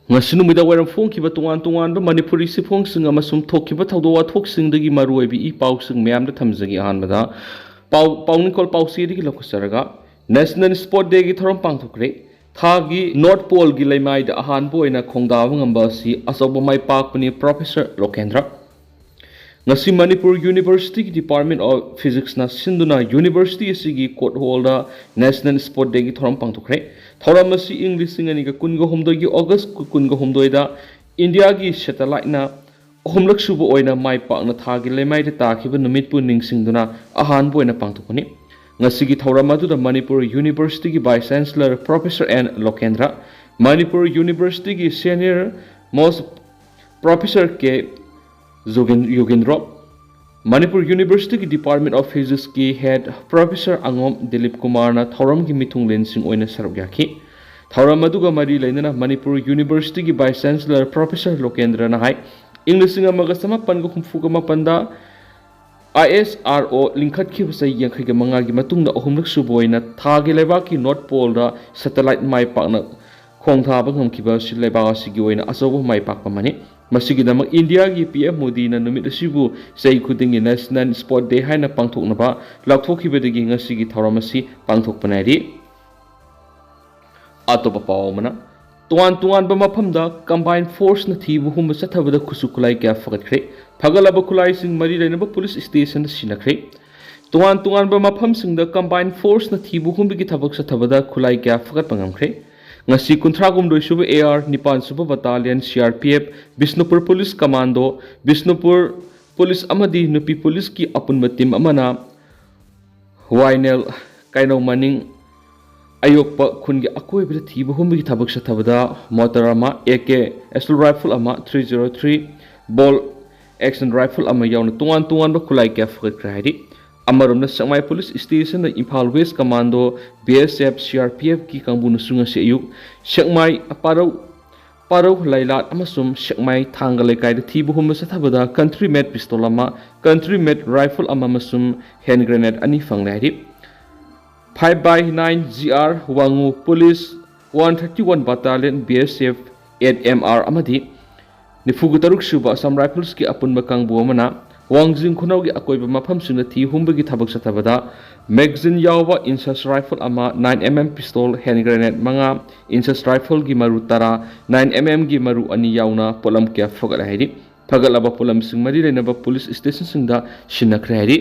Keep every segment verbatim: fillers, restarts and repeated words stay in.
ꯉꯁꯤ ꯅꯨꯃꯤꯗꯥꯡ ꯋꯥꯏꯔꯝ ꯐꯣꯡꯈꯤꯕ ꯇꯣꯉꯥꯟ ꯇꯣꯉꯥꯟꯕ ꯃꯅꯤꯄꯨꯔꯤ ꯆꯦꯐꯣꯡꯁꯤꯡ ꯑꯃꯁꯨꯡ ꯊꯣꯛꯈꯤꯕ ꯊꯧꯗꯣꯛ ꯋꯥꯊꯣꯛꯁꯤꯡꯗꯒꯤ ꯃꯔꯨꯑꯣꯏꯕ ꯏ ꯄꯥꯎꯁꯤꯡ ꯃꯌꯥꯝꯗ ꯊꯝꯖꯒꯦ꯫ ꯑꯍꯥꯟꯕꯗ ꯄꯥꯎ, ꯄꯥꯎꯅꯤꯡꯈꯣꯜ ꯄꯥꯎꯆꯦꯗꯒꯤ ꯂꯧꯈꯠꯆꯔꯒ, National Sport Dayꯒꯤ ꯊꯧꯔꯝ ꯄꯥꯡꯊꯣꯛꯈ꯭ꯔꯦ꯫ ꯊꯥꯒꯤ North Poleꯒꯤ ꯂꯩꯃꯥꯏꯗ ꯑꯍꯥꯟꯕ ꯑꯣꯏꯅ ꯈꯣꯡꯗꯥꯕ ꯉꯝꯕ ꯑꯁꯤ ꯑꯆꯧꯕ ꯃꯥꯏ ꯄꯥꯛꯄꯅꯤ, Professor ꯂꯣꯀꯦꯟꯗ꯭ꯔ꯫ ꯉꯁꯤ ꯃꯅꯤꯄꯨꯔ Universityꯒꯤ Department of Physicsꯅ ꯁꯤꯟꯗꯨꯅ university ꯑꯁꯤꯒꯤ court hallꯗ National Sport Dayꯒꯤ ꯊꯧꯔꯝ ꯄꯥꯡꯊꯣꯛꯈ꯭ꯔꯦ꯫ ꯊꯧꯔꯝ ꯑꯁꯤ ꯏꯪ ꯂꯤꯁꯤꯡ ꯑꯅꯤꯒ ꯀꯨꯟꯒ ꯍꯨꯝꯗꯣꯏꯒꯤ August ꯀꯨꯟꯒ ꯍꯨꯝꯗꯣꯏꯗ ꯏꯟꯗꯤꯌꯥꯒꯤ satelliteꯅ ꯑꯍꯨꯝꯂꯛ ꯁꯨꯕ ꯑꯣꯏꯅ ꯃꯥꯏ ꯄꯥꯛꯅ ꯊꯥꯒꯤ ꯂꯩꯃꯥꯏꯗ ꯇꯥꯈꯤꯕ ꯅꯨꯃꯤꯠꯄꯨ ꯅꯤꯡꯁꯤꯡꯗꯨꯅ ꯑꯍꯥꯟꯕ ꯑꯣꯏꯅ ꯄꯥꯡꯊꯣꯛꯄꯅꯤ꯫ ꯉꯁꯤꯒꯤ ꯊꯧꯔꯝ ꯑꯗꯨꯗ ꯃꯅꯤꯄꯨꯔ Universityꯒꯤ Vice Chancellor Professor N Lokendra, Manipur Universityꯒꯤ senior most Professor K Yogen-, Yogendro, Manipur Universityꯒꯤ Department of Physicsꯀꯤ head Professor ꯑꯉꯣꯝ ꯗꯤꯂꯤꯞ ꯀꯨꯃꯥꯔꯅ ꯊꯧꯔꯝꯒꯤ ꯃꯤꯊꯨꯡꯂꯦꯟꯁꯤꯡ ꯑꯣꯏꯅ ꯁꯔꯨꯛ ꯌꯥꯈꯤ꯫ ꯊꯧꯔꯝ ꯑꯗꯨꯒ ꯃꯔꯤ ꯂꯩꯅꯅ ꯃꯅꯤꯄꯨꯔ Universityꯒꯤ Vice Chancellor Professor ꯂꯣꯀꯦꯟꯗ꯭ꯔꯅ ꯍꯥꯏ, ꯏꯪ ꯂꯤꯁꯤꯡ ꯑꯃꯒ ꯆꯃꯥꯄꯟꯒ ꯍꯨꯝꯐꯨꯒ ꯃꯥꯄꯟꯗ ISRO ꯂꯤꯡꯈꯠꯈꯤꯕ ꯆꯍꯤ ꯌꯥꯡꯈꯩꯒ ꯃꯉꯥꯒꯤ ꯃꯇꯨꯡꯗ ꯑꯍꯨꯝꯂꯛ ꯁꯨꯕ ꯑꯣꯏꯅ ꯊꯥꯒꯤ ꯂꯩꯕꯥꯛꯀꯤ North Poleꯗ satellite ꯃꯥꯏ ꯄꯥꯛꯅ ꯈꯣꯡꯊꯥꯕ ꯉꯝꯈꯤꯕ ꯑꯁꯤ ꯂꯩꯕꯥꯛ ꯑꯁꯤꯒꯤ ꯑꯣꯏꯅ ꯑꯆꯧꯕ ꯃꯥꯏ ꯄꯥꯛꯄ ꯑꯃꯅꯤ꯫ ꯃꯁꯤꯒꯤꯗꯃꯛ ꯏꯟꯗꯤꯌꯥꯒꯤ PM ꯃꯣꯗꯤꯅ ꯅꯨꯃꯤꯠ ꯑꯁꯤꯕꯨ ꯆꯍꯤ ꯈꯨꯗꯤꯡꯒꯤ National Sport Day ꯍꯥꯏꯅ ꯄꯥꯡꯊꯣꯛꯅꯕ ꯂꯥꯎꯊꯣꯛꯈꯤꯕꯗꯒꯤ ꯉꯁꯤꯒꯤ ꯊꯧꯔꯝ ꯑꯁꯤ ꯄꯥꯡꯊꯣꯛꯄ ꯅꯥꯏꯔꯤ꯫ ꯑꯇꯣꯞꯄ ꯄꯥꯎ ꯑꯃꯅ, ꯇꯣꯉꯥꯟ ꯇꯣꯉꯥꯟꯕ ꯃꯐꯝꯗ combined forceꯅ ꯊꯤꯕ ꯍꯨꯝꯕ ꯆꯠꯊꯕꯗ ꯈꯨꯠꯁꯨ ꯈꯨꯠꯂꯥꯏ ꯀꯌꯥ ꯐꯒꯠꯈ꯭ꯔꯦ꯫ ꯐꯒꯠꯂꯕ ꯈꯨꯠꯂꯥꯏꯁꯤꯡ ꯃꯔꯤ ꯂꯩꯅꯕ police stationꯗ ꯁꯤꯟꯅꯈ꯭ꯔꯦ꯫ ꯇꯣꯉꯥꯟ ꯇꯣꯉꯥꯟꯕ ꯃꯐꯝꯁꯤꯡꯗ combined forceꯅ ꯊꯤꯕ ꯍꯨꯝꯕꯒꯤ ꯊꯕꯛ ꯆꯠꯊꯕꯗ ꯈꯨꯠꯂꯥꯏ ꯀꯌꯥ ꯐꯒꯠꯄ ꯉꯝꯈ꯭ꯔꯦ꯫ ꯉꯁꯤ ꯀꯨꯟꯊ꯭ꯔꯥ ꯍꯨꯝꯗꯣꯏ ꯁꯨꯕ AR, ꯅꯤꯄꯥꯟ ꯁꯨꯕ Battalion, CRPF, Bishnupur Police Commando, Bishnupur Police ꯑꯃꯗꯤ ꯅꯨꯄꯤ policeꯀꯤ ꯑꯄꯨꯟꯕ team ꯑꯃꯅ ꯋꯥꯏꯅꯦꯜ ꯀꯩꯅꯧ ꯃꯅꯤꯡ ꯑꯌꯣꯛꯄ ꯈꯨꯟꯒꯤ ꯑꯀꯣꯏꯕꯗ ꯊꯤꯕ ꯍꯨꯝꯕꯒꯤ ꯊꯕꯛ ꯆꯠꯊꯕꯗ motor ꯑꯃ, AK assault rifle ꯑꯃ, three zero three bolt action rifle ꯑꯃ ꯌꯥꯎꯅ ꯇꯣꯉꯥꯟ ꯇꯣꯉꯥꯟꯕ ꯈꯨꯠꯂꯥꯏ ꯀꯌꯥ ꯐꯒꯠꯈ꯭ꯔꯦ ꯍꯥꯏꯔꯤ꯫ ꯑꯃꯔꯣꯝꯗ ꯁꯦꯛꯃꯥꯏ police stationꯗ Imphal West Commando, BSF, CRPFꯀꯤ ꯀꯥꯡꯕꯨꯅꯁꯨ ꯉꯁꯤ ꯑꯌꯨꯛ ꯁꯦꯛꯃꯥꯏ ꯄꯥꯔꯧ ꯄꯥꯔꯧ ꯂꯩꯂꯥꯠ ꯑꯃꯁꯨꯡ ꯁꯦꯛꯃꯥꯏ ꯊꯥꯡꯒ ꯂꯩꯀꯥꯏꯗ ꯊꯤꯕ ꯍꯨꯝꯕ ꯆꯠꯊꯕꯗ country made pistol ꯑꯃ, country made rifle ꯑꯃ ꯑꯃꯁꯨꯡ hand grenade ꯑꯅꯤ ꯐꯪꯂꯦ ꯍꯥꯏꯔꯤ꯫ Five by nine GR ꯋꯥꯉꯨ Police one thirty one Battalion BSF eight M R ꯑꯃꯗꯤ ꯅꯤꯐꯨꯒ ꯇꯔꯨꯛ ꯁꯨꯕ ꯑꯁꯥꯝ ꯔꯥꯏꯐꯜꯁꯀꯤ ꯑꯄꯨꯟꯕ ꯀꯥꯡꯕꯨ ꯑꯃꯅ ꯋꯥꯡꯖꯤꯡ ꯈꯨꯅꯧꯒꯤ ꯑꯀꯣꯏꯕ ꯃꯐꯝꯁꯤꯡꯗ ꯊꯤ ꯍꯨꯝꯕꯒꯤ ꯊꯕꯛ ꯆꯠꯊꯕꯗ ꯃꯦꯒꯖꯤꯟ ꯌꯥꯎꯕ ꯏꯟꯁꯁ ꯔꯥꯏꯐꯜ ꯑꯃ, nine M M pistol, hand grenade ꯃꯉꯥ, ꯏꯟꯁꯁ ꯔꯥꯏꯐꯜꯒꯤ ꯃꯔꯨ ꯇꯔꯥ, ꯅꯥꯏꯟ ꯑꯦꯝ ꯑꯦꯝꯒꯤ ꯃꯔꯨ ꯑꯅꯤ ꯌꯥꯎꯅ ꯄꯣꯠꯂꯝ ꯀꯌꯥ ꯐꯒꯠꯂꯦ ꯍꯥꯏꯔꯤ꯫ ꯐꯒꯠꯂꯕ ꯄꯣꯠꯂꯝꯁꯤꯡ ꯃꯔꯤ ꯂꯩꯅꯕ ꯄꯨꯂꯤꯁ ꯁ꯭ꯇꯦꯁꯟꯁꯤꯡꯗ ꯁꯤꯟꯅꯈ꯭ꯔꯦ ꯍꯥꯏꯔꯤ꯫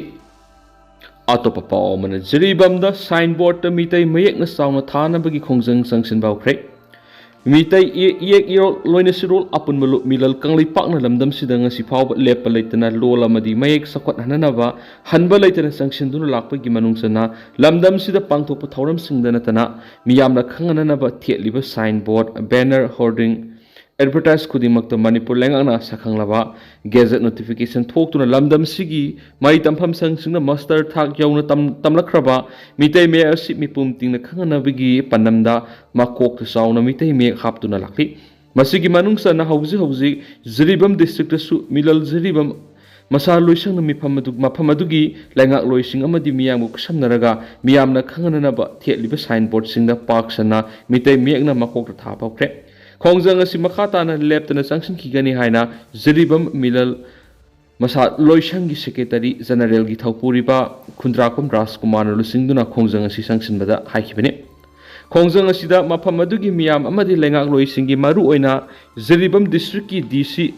ꯑꯇꯣꯞꯄ ꯄꯥꯎ ꯑꯃꯅ, ꯖꯤꯔꯤꯕꯥꯝꯗ ꯁꯥꯏꯟ ꯕꯣꯔꯗꯇ ꯃꯤꯇꯩ ꯃꯌꯦꯛꯅ ꯆꯥꯎꯅ ꯊꯥꯅꯕꯒꯤ ꯈꯣꯡꯖꯪ ꯆꯪꯁꯤꯟꯕ ꯍꯧꯈ꯭ꯔꯦ꯫ ꯃꯤꯇꯩ ꯏꯌꯦꯛ, ꯏꯌꯦꯛ ꯏꯔꯣꯜ, ꯂꯣꯏꯅ ꯁꯤꯔꯣꯜ ꯑꯄꯨꯟꯕ ꯂꯨꯞ ꯃꯤꯂꯜ ꯀꯪꯂꯩꯄꯥꯛꯅ ꯂꯝꯗꯝꯁꯤꯗ ꯉꯁꯤ ꯐꯥꯎꯕ ꯂꯦꯞꯄ ꯂꯩꯇꯅ ꯂꯣꯜ ꯑꯃꯗꯤ ꯃꯌꯦꯛ ꯆꯥꯎꯈꯠꯍꯟꯅꯅꯕ ꯍꯟꯕ ꯂꯩꯇꯅ ꯆꯪꯁꯤꯟꯗꯨꯅ ꯂꯥꯛꯄꯒꯤ ꯃꯅꯨꯡ ꯆꯟꯅ ꯂꯝꯗꯝꯁꯤꯗ ꯄꯥꯡꯊꯣꯛꯄ ꯊꯧꯔꯝꯁꯤꯡꯗ ꯅꯠꯇꯅ ꯃꯤꯌꯥꯝꯅ ꯈꯪꯍꯟꯅꯅꯕ ꯊꯦꯠꯂꯤꯕ ꯁꯥꯏꯟ ꯕꯣꯔꯗ, ꯕꯦꯅꯔ, ꯍꯣꯔꯗꯤꯡ, ꯑꯦꯗꯚꯔꯇꯥꯏꯖ ꯈꯨꯗꯤꯡꯃꯛꯇ ꯃꯅꯤꯄꯨꯔ ꯂꯩꯉꯥꯛꯅ ꯁꯛꯈꯪꯂꯕ ꯒꯦꯖꯦꯠ ꯅꯣꯇꯤꯐꯤꯀꯦꯁꯟ ꯊꯣꯛꯇꯨꯅ ꯂꯝꯗꯝꯁꯤꯒꯤ ꯃꯍꯩ ꯇꯝꯐꯝ ꯁꯪꯁꯤꯡꯗ ꯃꯥꯁꯇꯔ ꯊꯥꯛ ꯌꯧꯅ ꯇꯝ-, ꯇꯝꯂꯛꯈ꯭ꯔꯕ ꯃꯤꯇꯩ ꯃꯌꯦꯛ ꯑꯁꯤ ꯃꯤꯄꯨꯝ ꯇꯤꯡꯅ ꯈꯪꯍꯟꯅꯕꯒꯤ ꯄꯥꯟꯗꯝꯗ ꯃꯀꯣꯛꯇ ꯆꯥꯎꯅ ꯃꯤꯇꯩ ꯃꯌꯦꯛ ꯍꯥꯞꯇꯨꯅ ꯂꯥꯛꯂꯤ꯫ ꯃꯁꯤꯒꯤ ꯃꯅꯨꯡ ꯆꯟꯅ ꯍꯧꯖꯤꯛ ꯍꯧꯖꯤꯛ ꯖꯤꯔꯤꯕꯥꯝ ꯗꯤꯁꯇ꯭ꯔꯤꯛꯇꯁꯨ ꯃꯤꯂꯜ ꯖꯤꯔꯤꯕꯥꯝ ꯃꯁꯥ ꯂꯣꯏꯁꯪꯅ ꯃꯤꯐꯝ ꯑꯗꯨ, ꯃꯐꯝ ꯑꯗꯨꯒꯤ ꯂꯩꯉꯥꯛꯂꯣꯏꯁꯤꯡ ꯑꯃꯗꯤ ꯃꯤꯌꯥꯝꯒ ꯈꯨꯠꯁꯝꯅꯔꯒ ꯃꯤꯌꯥꯝꯅ ꯈꯪꯍꯟꯅꯅꯕ ꯊꯦꯠꯂꯤꯕ ꯁꯥꯏꯟ ꯕꯣꯔꯗꯁꯤꯡꯗ ꯄꯥꯛ ꯁꯟꯅ ꯃꯤꯇꯩ ꯃꯌꯦꯛꯅ ꯃꯀꯣꯛꯇ ꯊꯥꯕ ꯍꯧꯈ꯭ꯔꯦ꯫ ꯈꯣꯡꯖꯪ ꯑꯁꯤ ꯃꯈꯥ ꯇꯥꯅ ꯂꯦꯞꯇꯅ ꯆꯪꯁꯤꯟꯈꯤꯒꯅꯤ ꯍꯥꯏꯅ ꯖꯤꯔꯤꯕꯥꯝ ꯃꯤꯂꯜ ꯃꯁꯥ ꯂꯣꯏꯁꯪꯒꯤ ꯁꯦꯀ꯭ꯔꯦꯇꯔꯤ ꯖꯦꯅꯔꯦꯜꯒꯤ ꯊꯧꯄꯨꯔꯤꯕ ꯈꯨꯟꯗ꯭ꯔꯥꯛꯄꯝ ꯔꯥꯖꯀꯨꯃꯥꯔꯅ ꯂꯨꯆꯤꯡꯗꯨꯅ ꯈꯣꯡꯖꯪ ꯑꯁꯤ ꯆꯪꯁꯤꯟꯕꯗ ꯍꯥꯏꯈꯤꯕꯅꯤ꯫ ꯈꯣꯡꯖꯪ ꯑꯁꯤꯗ ꯃꯐꯝ ꯑꯗꯨꯒꯤ ꯃꯤꯌꯥꯝ ꯑꯃꯗꯤ ꯂꯩꯉꯥꯛꯂꯣꯏꯁꯤꯡꯒꯤ ꯃꯔꯨꯑꯣꯏꯅ ꯖꯤꯔꯤꯕꯥꯝ ꯗꯤꯁꯇ꯭ꯔꯤꯛꯀꯤ ꯗꯤ ꯁꯤ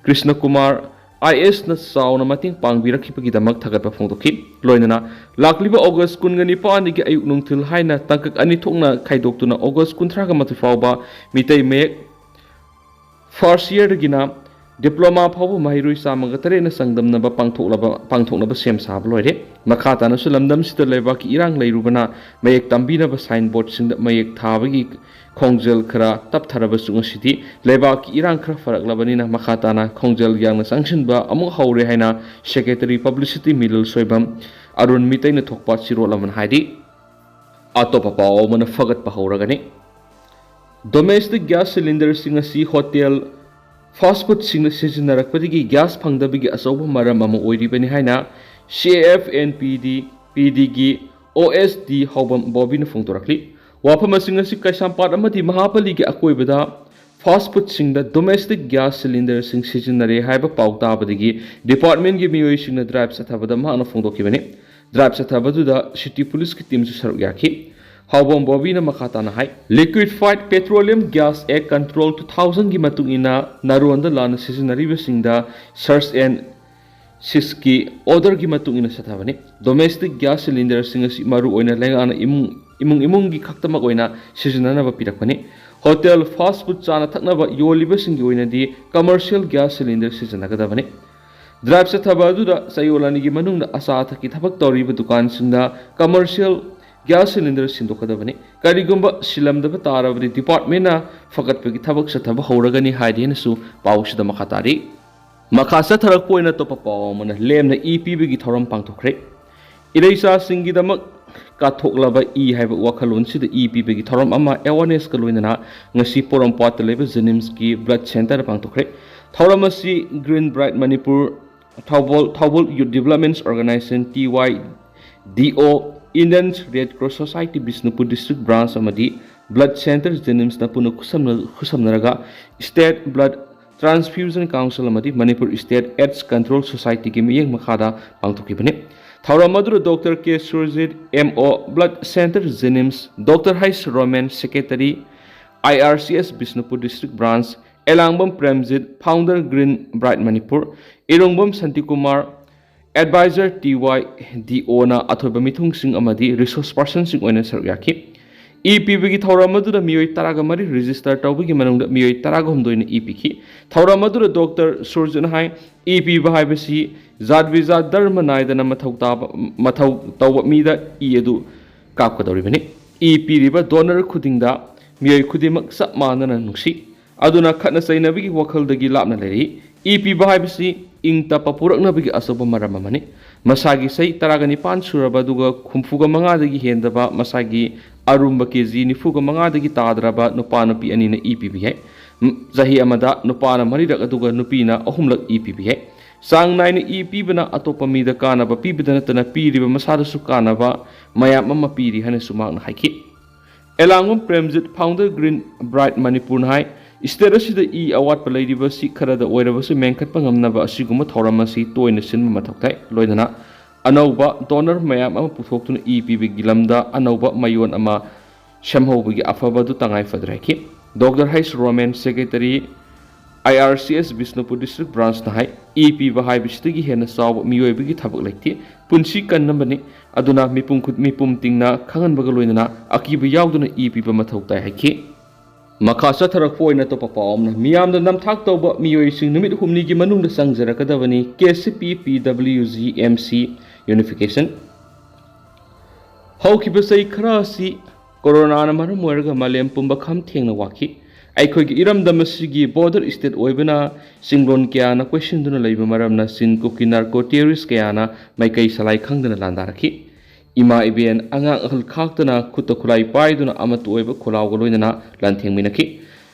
ꯀ꯭ꯔꯤꯁꯅ ꯀꯨꯃꯥꯔ ꯑꯥꯏ ꯑꯦꯁꯅ ꯆꯥꯎꯅ ꯃꯇꯦꯡ ꯄꯥꯡꯕꯤꯔꯛꯈꯤꯕꯒꯤꯗꯃꯛ ꯊꯥꯒꯠꯄ ꯐꯣꯡꯗꯣꯛꯈꯤ꯫ ꯂꯣꯏꯅꯗꯅ ꯂꯥꯛꯂꯤꯕ ꯑꯣꯒꯁ ꯀꯨꯟꯒ ꯅꯤꯄꯥꯟꯒꯤ ꯑꯌꯨꯛ ꯅꯨꯡꯊꯤꯜ ꯍꯥꯏꯅ ꯇꯥꯡꯀꯛ ꯑꯅꯤ ꯊꯣꯛꯅ ꯈꯥꯏꯗꯣꯛꯇꯨꯅ ꯑꯣꯒꯁ ꯀꯨꯟꯊ꯭ꯔꯥꯒ ꯃꯥꯊꯣꯏ ꯐꯥꯎꯕ ꯃꯤꯇꯩ ꯃꯌꯦꯛ ꯐꯥꯔꯁ ꯏꯌꯔꯗꯒꯤꯅ ꯗꯤꯄ꯭ꯂꯣꯃꯥ ꯐꯥꯎꯕ ꯃꯍꯩꯔꯣꯏ ꯆꯥꯝꯃꯒ ꯇꯔꯦꯠꯅ ꯆꯥꯡꯗꯝꯅꯕ ꯄꯥꯡꯊꯣꯛꯂꯕ, ꯄꯥꯡꯊꯣꯛꯅꯕ ꯁꯦꯝ ꯁꯥꯕ ꯂꯣꯏꯔꯦ꯫ ꯃꯈꯥ ꯇꯥꯅꯁꯨ ꯂꯝꯗꯝꯁꯤꯗ ꯂꯩꯕꯥꯛꯀꯤ ꯏꯔꯥꯡ ꯂꯩꯔꯨꯕꯅ ꯃꯌꯦꯛ ꯇꯝꯕꯤꯅꯕ ꯁꯥꯏꯟ ꯕꯣꯔꯗꯁꯤꯡꯗ ꯃꯌꯦꯛ ꯊꯥꯕꯒꯤ ꯈꯣꯡꯖꯦꯜ ꯈꯔ ꯇꯞꯊꯔꯕꯁꯨ ꯉꯁꯤꯗꯤ ꯂꯩꯕꯥꯛꯀꯤ ꯏꯔꯥꯡ ꯈꯔ ꯐꯔꯛꯂꯕꯅꯤꯅ ꯃꯈꯥ ꯇꯥꯅ ꯈꯣꯡꯖꯦꯜ ꯌꯥꯡꯅ ꯆꯪꯁꯤꯟꯕ ꯑꯃꯨꯛ ꯍꯧꯔꯦ ꯍꯥꯏꯅ ꯁꯦꯀ꯭ꯔꯦꯇꯔꯤ ꯄꯕ꯭ꯂꯤꯁꯤꯇꯤ ꯃꯤꯂꯜ ꯁꯣꯏꯕꯝ ꯑꯔꯨꯟ ꯃꯤꯇꯩꯅ ꯊꯣꯛꯄ ꯆꯤꯔꯣꯜ ꯑꯃꯅ ꯍꯥꯏꯔꯤ꯫ ꯑꯇꯣꯞꯄ ꯄꯥꯎ ꯑꯃꯅ ꯐꯒꯠꯄ ꯍꯧꯔꯒꯅꯤ꯫ ꯗꯣꯃꯦꯁꯇꯤꯛ ꯒ꯭ꯌꯥꯁ ꯁꯤꯂꯤꯟꯗꯔꯁꯤꯡ ꯑꯁꯤ ꯍꯣꯇꯦꯜ, ꯐꯥꯁ ꯐꯨꯗꯁꯤꯡꯅ ꯁꯤꯖꯤꯟꯅꯔꯛꯄꯗꯒꯤ ꯒ꯭ꯌꯥꯁ ꯐꯪꯗꯕꯒꯤ ꯑꯆꯧꯕ ꯃꯔꯝ ꯑꯃ ꯑꯣꯏꯔꯤꯕꯅꯤ ꯍꯥꯏꯅ ꯁꯤ ꯑꯦ ꯑꯦꯐ ꯑꯦꯟ ꯄꯤ ꯗꯤ, ꯄꯤ ꯗꯤꯒꯤ ꯑꯣ ꯑꯦꯁ ꯗꯤ ꯍꯥꯎꯕꯝ ꯕꯣꯕꯤꯅ ꯐꯣꯡꯗꯣꯔꯛꯂꯤ꯫ ꯋꯥꯐꯝꯁꯤꯡ ꯑꯁꯤ ꯀꯩꯁꯥꯝꯄꯥꯠ ꯑꯃꯗꯤ ꯃꯍꯥꯕꯂꯤꯒꯤ ꯑꯀꯣꯏꯕꯗ ꯐꯥꯁ ꯐꯨꯗꯁꯤꯡꯗ ꯗꯣꯃꯦꯁꯇꯤꯛ ꯒ꯭ꯌꯥꯁ ꯁꯤꯂꯤꯟꯗꯔꯁꯤꯡ ꯁꯤꯖꯤꯟꯅꯔꯦ ꯍꯥꯏꯕ ꯄꯥꯎ ꯇꯥꯕꯗꯒꯤ ꯗꯤꯄꯥꯔꯠꯃꯦꯟꯒꯤ ꯃꯤꯑꯣꯏꯁꯤꯡꯅ ꯗ꯭ꯔꯥꯏꯕ ꯆꯠꯊꯕꯗ ꯃꯍꯥꯛꯅ ꯐꯣꯡꯗꯣꯛꯈꯤꯕꯅꯤ꯫ ꯗ꯭ꯔꯥꯏꯕ ꯆꯠꯊꯕꯗꯨꯗ ꯁꯤꯇꯤ ꯄꯨꯂꯤꯁꯀꯤ ꯇꯤꯝꯁꯨ ꯁꯔꯨꯛ ꯌꯥꯈꯤ꯫ ꯍꯥꯎꯕꯝ ꯕꯣꯕꯤꯅ ꯃꯈꯥ ꯇꯥꯅ ꯍꯥꯏ, Liquefied Petroleum Gas Act Control two thousand ꯒꯤ ꯃꯇꯨꯡ ꯏꯟꯅ ꯅꯥꯔꯣꯟꯗ ꯂꯥꯟꯅ ꯁꯤꯖꯤꯟꯅꯔꯤꯕꯁꯤꯡꯗ search and seizure ꯀꯤ order ꯒꯤ ꯃꯇꯨꯡ ꯏꯟꯅ ꯆꯠꯊꯕꯅꯤ꯫ ꯗꯣꯃꯦꯁꯇꯤꯛ ꯒ꯭ꯌꯥꯁ ꯁꯤꯂꯤꯟꯗꯔꯁꯤꯡ ꯑꯁꯤ ꯃꯔꯨꯑꯣꯏꯅ ꯂꯩꯉꯥꯛꯅ ꯏꯃꯨꯡ, ꯏꯃꯨꯡ ꯏꯃꯨꯡꯒꯤ ꯈꯛꯇꯃꯛ ꯑꯣꯏꯅ ꯁꯤꯖꯤꯟꯅꯅꯕ ꯄꯤꯔꯛꯄꯅꯤ꯫ ꯍꯣꯇꯦꯜ, ꯐꯥꯁ ꯐꯨꯗ, ꯆꯥꯅ ꯊꯛꯅꯕ ꯌꯣꯜꯂꯤꯕꯁꯤꯡꯒꯤ ꯑꯣꯏꯅꯗꯤ ꯀꯃꯔꯁꯤꯌꯦꯜ ꯒ꯭ꯌꯥꯁ ꯁꯤꯂꯤꯟꯗꯔ ꯁꯤꯖꯤꯟꯅꯒꯗꯕꯅꯤ꯫ ꯗ꯭ꯔꯥꯏꯕ ꯆꯠꯊꯕ ꯑꯗꯨꯗ ꯆꯌꯣꯜ ꯑꯅꯤꯒꯤ ꯃꯅꯨꯡꯗ ꯑꯆꯥ ꯑꯊꯛꯀꯤ ꯊꯕꯛ ꯇꯧꯔꯤꯕ ꯗꯨꯀꯥꯟꯁꯤꯡꯗ ꯀꯃꯔꯁꯤꯌꯦꯜ ꯒ꯭ꯌꯥꯁ ꯁꯤꯂꯤꯟꯗꯔ ꯁꯤꯟꯗꯣꯛꯀꯗꯕꯅꯤ꯫ ꯀꯔꯤꯒꯨꯝꯕ ꯁꯤꯜꯂꯝꯗꯕ ꯇꯥꯔꯕꯗꯤ ꯗꯤꯄꯥꯔꯠꯃꯦꯟꯅ ꯐꯒꯠꯄꯒꯤ ꯊꯕꯛ ꯆꯠꯊꯕ ꯍꯧꯔꯒꯅꯤ ꯍꯥꯏꯔꯤ ꯍꯥꯏꯅꯁꯨ ꯄꯥꯎꯁꯤꯗ ꯃꯈꯥ ꯇꯥꯔꯤ꯫ ꯃꯈꯥ ꯆꯠꯊꯔꯛꯄ ꯑꯣꯏꯅ ꯑꯇꯣꯞꯄ ꯄꯥꯎ ꯑꯃꯅ ꯂꯦꯝꯅ ꯏ ꯄꯤꯕꯒꯤ ꯊꯧꯔꯝ ꯄꯥꯡꯊꯣꯛꯈ꯭ꯔꯦ꯫ ꯏꯔꯩꯆꯥꯁꯤꯡꯒꯤꯗꯃꯛ ꯀꯠꯊꯣꯛꯂꯕ ꯏ ꯍꯥꯏꯕ ꯋꯥꯈꯜꯂꯣꯟꯁꯤꯗ ꯏ ꯄꯤꯕꯒꯤ ꯊꯧꯔꯝ ꯑꯃ awareness ꯀ ꯂꯣꯏꯅꯅ ꯉꯁꯤ ꯄꯣꯔꯣꯝꯄꯥꯠꯇ ꯂꯩꯕ JNIMS ꯀꯤ blood centre ꯗ ꯄꯥꯡꯊꯣꯛꯈ꯭ꯔꯦ꯫ ꯊꯧꯔꯝ ꯑꯁꯤ Green Bright Manipur, Thoubal, Thoubal Youth Development Organisation, T Y D O, Indian Red Cross Society Bishnupur District Branch ꯑꯃꯗꯤ blood centre JNIMS ꯅ ꯄꯨꯟꯅ ꯈꯨꯠꯁꯝꯅ-, ꯈꯨꯠꯁꯝꯅꯔꯒ State Blood Transfusion Council ꯑꯃꯗꯤ Manipur State AIDS Control Society ꯒꯤ ꯃꯤꯠꯌꯦꯡ ꯃꯈꯥꯗ ꯄꯥꯡꯊꯣꯛꯈꯤꯕꯅꯤ꯫ ꯊꯧꯔꯝ ꯑꯗꯨꯗ Doctor K Surjit, M O, blood centre JNIMS, Doctor H Roman, secretary, I R C S Bishnupur District Branch, Elangbam Premjit, founder Green Bright Manipur, ꯏꯔꯣꯡꯕꯝ Shantikumar, advisor T Y D O ꯅ ꯑꯊꯣꯏꯕ ꯃꯤꯊꯨꯡꯁꯤꯡ ꯑꯃꯗꯤ resource person ꯁꯤꯡ ꯑꯣꯏꯅ ꯁꯔꯨꯛ ꯌꯥꯈꯤ꯫ ꯏ ꯄꯤꯕꯒꯤ ꯊꯧꯔꯝ ꯑꯗꯨꯗ ꯃꯤꯑꯣꯏ ꯇꯔꯥꯒ ꯃꯔꯤ register ꯇꯧꯕꯒꯤ ꯃꯅꯨꯡꯗ ꯃꯤꯑꯣꯏ ꯇꯔꯥꯒ ꯍꯨꯝꯗꯣꯏꯅ ꯏ ꯄꯤꯈꯤ꯫ ꯊꯧꯔꯝ ꯑꯗꯨꯗ Doctor ꯁꯨꯔꯖꯤꯠꯅ ꯍꯥꯏ, ꯏ ꯄꯤꯕ ꯍꯥꯏꯕꯁꯤ ꯖꯥꯠ ꯕꯤꯖꯥꯠ ꯙꯔꯃ ꯅꯥꯏꯗꯅ ꯃꯊꯧ ꯇꯥꯕ, ꯃꯊꯧ ꯇꯧꯕ ꯃꯤꯗ ꯏ ꯑꯗꯨ ꯀꯥꯞꯀꯗꯧꯔꯤꯕꯅꯤ꯫ ꯏ ꯄꯤꯔꯤꯕ donor ꯈꯨꯗꯤꯡꯗ ꯃꯤꯑꯣꯏ ꯈꯨꯗꯤꯡꯃꯛ ꯆꯞ ꯃꯥꯟꯅꯅ ꯅꯨꯡꯁꯤ꯫ ꯑꯗꯨꯅ ꯈꯠꯅ ꯆꯩꯅꯕꯒꯤ ꯋꯥꯈꯜꯗꯒꯤ ꯂꯥꯞꯅ ꯂꯩꯔꯛꯏ꯫ ꯏ ꯄꯤꯕ ꯍꯥꯏꯕꯁꯤ ꯏꯪ ꯇꯞꯄ ꯄꯨꯔꯛꯅꯕꯒꯤ ꯑꯆꯧꯕ ꯃꯔꯝ ꯑꯃꯅꯤ꯫ ꯃꯁꯥꯒꯤ ꯆꯍꯤ ꯇꯔꯥꯒ ꯅꯤꯄꯥꯟ ꯁꯨꯔꯕ ꯑꯗꯨꯒ ꯍꯨꯝꯐꯨꯒ ꯃꯉꯥꯗꯒꯤ ꯍꯦꯟꯗꯕ, ꯃꯁꯥꯒꯤ ꯑꯔꯨꯝꯕ ꯀꯦ ꯖꯤ ꯅꯤꯐꯨꯒ ꯃꯉꯥꯗꯒꯤ ꯇꯥꯗ꯭ꯔꯕ ꯅꯨꯄꯥ ꯅꯨꯄꯤ ꯑꯅꯤꯅ ꯏ ꯄꯤꯕ ꯌꯥꯏ꯫ ꯝ, ꯆꯍꯤ ꯑꯃꯗ ꯅꯨꯄꯥꯅ ꯃꯔꯤꯔꯛ ꯑꯗꯨꯒ ꯅꯨꯄꯤꯅ ꯑꯍꯨꯝꯂꯛ ꯏ ꯄꯤꯕ ꯌꯥꯏ꯫ ꯆꯥꯡ ꯅꯥꯏꯅ ꯏ ꯄꯤꯕꯅ ꯑꯇꯣꯞꯄ ꯃꯤꯗ ꯀꯥꯟꯅꯕ ꯄꯤꯕꯗ ꯅꯠꯇꯅ ꯄꯤꯔꯤꯕ ꯃꯁꯥꯗꯁꯨ ꯀꯥꯟꯅꯕ ꯃꯌꯥꯝ ꯑꯃ ꯄꯤꯔꯤ ꯍꯥꯏꯅꯁꯨ ꯃꯍꯥꯛꯅ ꯍꯥꯏꯈꯤ꯫ ꯑꯦꯂꯥꯡꯕꯝ ꯄ꯭ꯔꯦꯝꯖꯤꯠ, founder Green Bright ꯃꯅꯤꯄꯨꯔꯅ ꯍꯥꯏ, ꯁ꯭ꯇꯦꯠ ꯑꯁꯤꯗ ꯏ ꯑꯋꯥꯠꯄ ꯂꯩꯔꯤꯕꯁꯤ ꯈꯔꯗ ꯑꯣꯏꯔꯕꯁꯨ ꯃꯦꯟꯈꯠꯄ ꯉꯝꯅꯕ ꯑꯁꯤꯒꯨꯝꯕ ꯊꯧꯔꯝ ꯑꯁꯤ ꯇꯣꯏꯅ ꯁꯤꯟꯕ ꯃꯊꯧ ꯇꯥꯏ꯫ ꯂꯣꯏꯅꯅ ꯑꯅꯧꯕ ꯗꯣꯅꯔ ꯃꯌꯥꯝ ꯑꯃ ꯄꯨꯊꯣꯛꯇꯨꯅ ꯏ ꯄꯤꯕꯒꯤ ꯂꯝꯗ ꯑꯅꯧꯕ ꯃꯌꯣꯟ ꯑꯃ ꯁꯦꯝꯍꯧꯕꯒꯤ ꯑꯐꯕ ꯑꯗꯨ ꯇꯉꯥꯏ ꯐꯗ꯭ꯔꯦ ꯍꯥꯏꯈꯤ꯫ Doctor Heis Romen, secretary, I R C S Bishnupur district ꯕ꯭ꯔꯥꯟꯁꯅ ꯍꯥꯏ, ꯏ ꯄꯤꯕ ꯍꯥꯏꯕꯁꯤꯗꯒꯤ ꯍꯦꯟꯅ ꯆꯥꯎꯕ ꯃꯤꯑꯣꯏꯕꯒꯤ ꯊꯕꯛ ꯂꯩꯇꯦ꯫ ꯄꯨꯟꯁꯤ ꯀꯟꯅꯕꯅꯤ꯫ ꯑꯗꯨꯅ ꯃꯤꯄꯨꯝ ꯈꯨ-, ꯃꯤꯄꯨꯝ ꯇꯤꯡꯅ ꯈꯪꯍꯟꯕꯒ ꯂꯣꯏꯅꯅ ꯑꯀꯤꯕ ꯌꯥꯎꯗꯅ ꯏ ꯄꯤꯕ ꯃꯊꯧ ꯇꯥꯏ ꯍꯥꯏꯈꯤ꯫ ꯃꯈꯥ ꯆꯠꯊꯔꯛꯄ ꯑꯣꯏꯅ ꯑꯇꯣꯞꯄ ꯄꯥꯎ ꯑꯃꯅ, ꯃꯤꯌꯥꯝꯗ ꯅꯝꯊꯥꯛ ꯇꯧꯕ ꯃꯤꯑꯣꯏꯁꯤꯡ ꯅꯨꯃꯤꯠ ꯍꯨꯝꯅꯤꯒꯤ ꯃꯅꯨꯡꯗ ꯆꯪꯖꯔꯛꯀꯗꯕꯅꯤ, ꯀꯦ ꯁꯤ ꯄꯤ, ꯄꯤ ꯗꯕ꯭ꯂꯤꯎ ꯖꯤ, ꯑꯦꯝ ꯁꯤ ꯌꯨꯅꯤꯐꯤꯀꯦꯁꯟ꯫ ꯍꯧꯈꯤꯕ ꯆꯍꯤ ꯈꯔ ꯑꯁꯤ ꯀꯣꯔꯣꯅꯥꯅ ꯃꯔꯝ ꯑꯣꯏꯔꯒ ꯃꯥꯂꯦꯝ ꯄꯨꯝꯕ ꯈꯝ ꯊꯦꯡꯅ ꯋꯥꯈꯤ꯫ ꯑꯩꯈꯣꯏꯒꯤ ꯏꯔꯝꯗꯝ ꯑꯁꯤꯒꯤ ꯕꯣꯔꯗꯔ ꯁ꯭ꯇꯦꯠ ꯑꯣꯏꯕꯅ ꯆꯤꯡꯂꯣꯟ ꯀꯌꯥꯅ ꯀꯣꯏꯁꯤꯟꯗꯨꯅ ꯂꯩꯕ ꯃꯔꯝꯅ ꯆꯤꯟ ꯀꯨꯀꯤ ꯅꯥꯔꯀꯣ ꯇꯦꯔꯣꯔꯤꯁ ꯀꯌꯥꯅ ꯃꯥꯏꯀꯩ ꯁꯂꯥꯏ ꯈꯪꯗꯅ ꯂꯥꯟꯗꯥꯔꯛꯈꯤ꯫ ꯏꯃꯥ ꯏꯕꯦꯟ, ꯑꯉꯥꯡ ꯑꯍꯜ ꯈꯥꯛꯇꯅ ꯈꯨꯠꯇ ꯈꯨꯠꯂꯥꯏ ꯄꯥꯏꯗꯨꯅ ꯑꯃꯠꯇ ꯑꯣꯏꯕ ꯈꯣꯜꯂꯥꯎꯒ ꯂꯣꯏꯅꯅ ꯂꯥꯟꯊꯦꯡꯃꯤꯟꯅꯈꯤ꯫